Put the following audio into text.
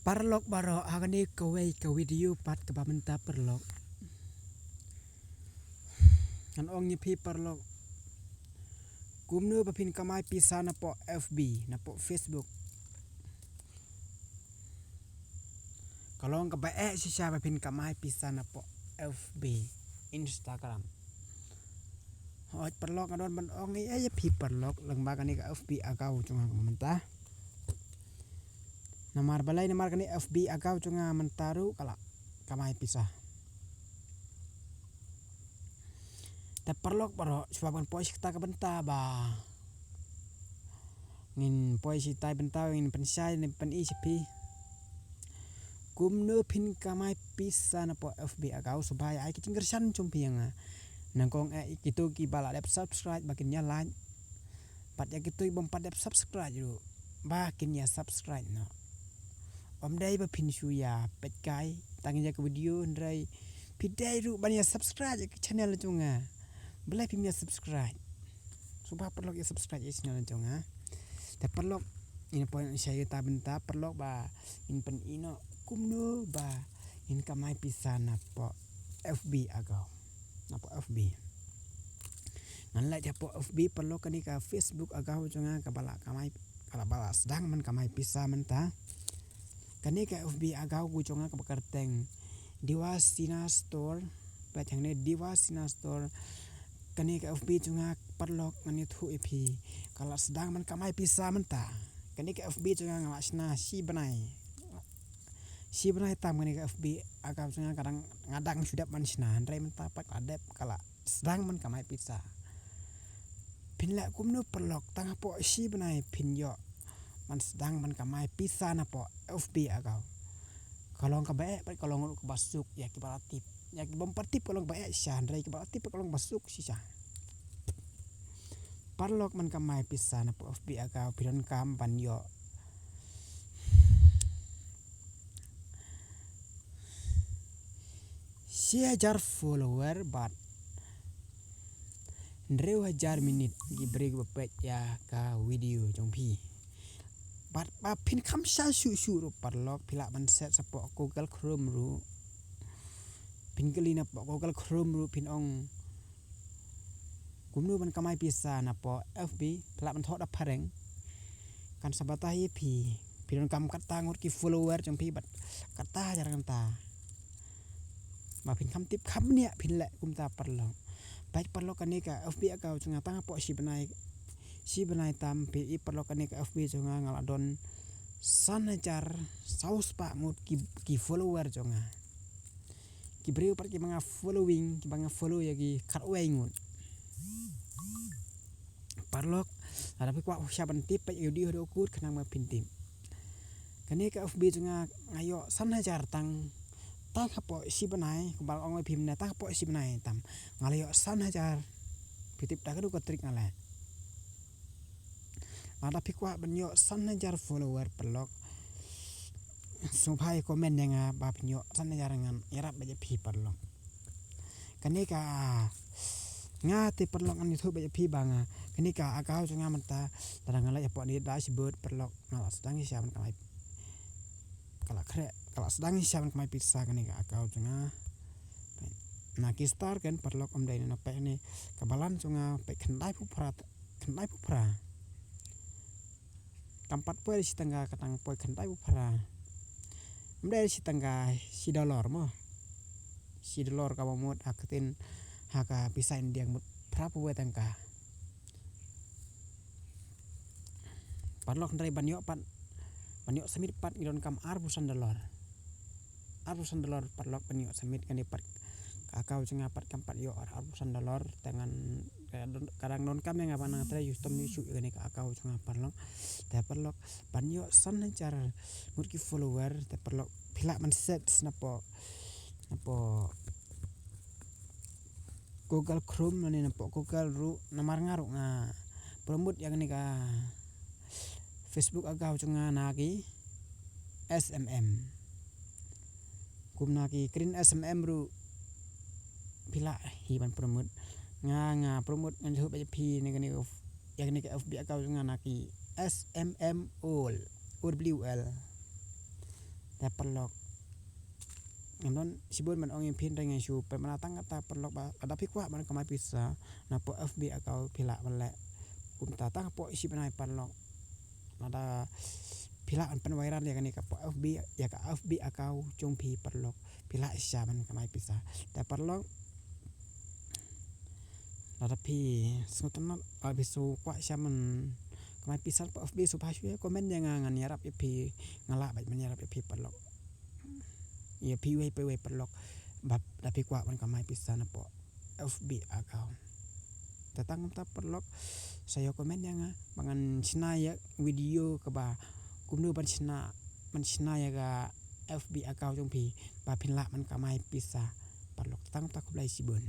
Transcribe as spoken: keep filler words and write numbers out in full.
Paralok baroh, ha kane kawei ka video pat kaba mynta paralok, ngan ong ïa phi paralok kumno ba phin kamai pisa napoh F B, napoh Facebook. Ka long kaba eh shisha ba phin kamai pisa napoh F B, Instagram. Hooid paralok, nga don ban ong ïa phi paralok lyngba kane ka F B account jong nga mynta. Namar balei? Namar kane F B account jong nga mynta ruh ka la kamai pisa. Te paralok baroh, shuwa ban poi sha kata ka bynta ba ngin poi sha kata ka bynta, ngin pynshai ne pyni sha phi kumno phin kamai pisa napoh F B account. Shuwa ai ki jingkyrshan jong phi ïa nga. Nyngkong eh ïa kito kiba la dep subscribe ba kin ïa like, bad ïa kito ki bym pat dep subscribe ruh ba kin ïa subscribe noh. Ym dei ba phin shu ïa peit kai tang ïa ka video, hynrei phi dei ruh ban ïa subscribe ïa ka channel jong nga. Balei phim ïa subscribe? Shuwa paralok ïa subscribe ïa ka channel jong nga. Te paralok, ngin poi sha kata ka bynta paralok ba ngin pyni noh kumno ba ngin kamai pisa napoh F B account. Napoh F B. Ngan leit hapoh F B paralok. Kane ka Facebook account jong nga kaba la kamai, kaba la sdang ban kamai pisa mynta. Kane ka F B account jong nga kaba kyrteng Diva Sina Store. Peit hangne, Diva Sina Store. Kane ka F B jong nga paralok, ngan ïathuh ïa phi, ka la sdang ban kamai pisa mynta. Kane ka F B jong nga nga la shna shi bnai. Shi bnai tam kane ka F B account jong nga, ka dang, nga dang shu dep ban shna, hynrei mynta pat ka la dep, ka la sdang ban kamai pisa. Phin leh kumno paralok, tang hapoh shi bnai phin ïoh ban sdang ban kamai pisa napoh F B account. Ka long kaba eh bad ka long ruh kaba suk ïa kiba la tip. Ïa ki bym pat tip ka long kaba eh shisha, hynrei kiba la tip ka long kaba suk shisha. Paralok, ban kamai pisa napoh F B account phi donkam ban ïoh shi hajar follower bad hynriew hajar minit ki briew kiba peit ïa ka video jong phi. Bad ba phin kham shai shuh shuh ruh paralok, phi lah ban search hapoh Google Chrome ruh. Phin kylli napoh Google Chrome ruh, phin ong kumno ban kamai pisa napoh F B, phi lah ban thoh da phareng. Kan sa batai ïa phi, phi donkam katta ngut ki follower jong phi bad katta hajar kynta. Ba phin kham tip kham bniah phin leh kumta paralok. Peit paralok, kane ka F B account jong nga tang hapoh shi bnai, shi bnai tam, phi i paralok, kane ka F B jong nga nga la don san hajar saw spah ngut ki, ki follower jong nga. Ki briew pat kiba nga following, kiba nga follow ïa ki khatwei ngut. Paralok, lada phi kwah shuwa ban tip, peit ïa ka video haduh kut khnang ba phin tip. Kane ka F B jong nga nga ïoh san hajar tang, tang hapoh shi bnai, kumba ong ïa phi mynne, tang hapoh shi bnai tam nga la ïoh san hajar. Phi tip da kano ka trick nga leh? Lada phi kwah ban ïoh san hajar follower paralok, sngewbha comment ïa nga ba phin ïoh san hajar, ngan ïarap beit ïa phi paralok. Kane ka, nga te paralok ngan ïathuh beit ïa phi ba nga, kane ka account jong nga mynta, lada nga leit hapoh kane ka dashboard paralok, nga la sdang shisha ban kamai, ka la khreh, ka la sdang shisha ban kamai pisa kane ka account jong nga. Na ki star kan paralok, ym dei na, peit hangne ka balance jong nga, peit khyndai phew phra, khyndai phew phra. Kam pat poi da shi tyngka, ka dang poi khyndai phew phra. Ym dei da shi tyngka, shi dollar mo. Shi dollar kaba mut ha ka ktien, ha ka pisa India mut phra phew wei tyngka. Paralok, hynrei ban ïoh pat, ban ïoh submit pat ngi donkam arphew san dollar. Arphew san dollar paralok ban ïoh submit. Kane pat ka account jong nga pat kam pat ïoh ar arphew san dollar, te ngan, ka dang donkam ïa nga ban nang trei ïa u stem ïa u shuh ïa kane ka account jong nga paralok. Te paralok, ban ïoh san hajar ngut ki follower, te paralok, phi lah ban search napoh, napoh Google Chrome lane napoh Google ruh, namar nga ruh nga promote ïa kane ka Facebook account jong nga na ki S M M. Kumna ki kren S M M ruh phi lah hi ban promote. Nga, nga promote, ngan ïathuh beit ïa phi ne kane ka, ïa kane ka F B account jong nga na ki S M M ol, O W L. Te paralok, ngam don shibun ban ong ïa phi, hynrei nga shu pynbna tang kata paralok ba lada phi kwah ban kamai pisa na poh F B account phi lah ban leh kumta tang poh shi bnai paralok. Lada phi lah ban pynviral ïa kane ka poh F B, ïa ka F B account jong phi paralok, phi lah shisha ban kamai pisa. Te paralok, lada phi sngewtynnat, lada phi shu kwah shisha ban kamai pisa na poh F B, shu phah shu ïa comment ïa nga, ngan ïarap ïa phi, nga lah beit ban ïarap ïa phi paralok. Ïa phi wei pa wei paralok ba lada phi kwah ban kamai pisa na poh F B account. Te tang kumta paralok, sa ïa comment ïa nga ba ngan shna ïa video kaba kumno ban shna, ban shna ïa ka F B account jong phi ba phin lah ban kamai pisa paralok. Te tang kumta, khublei shibun.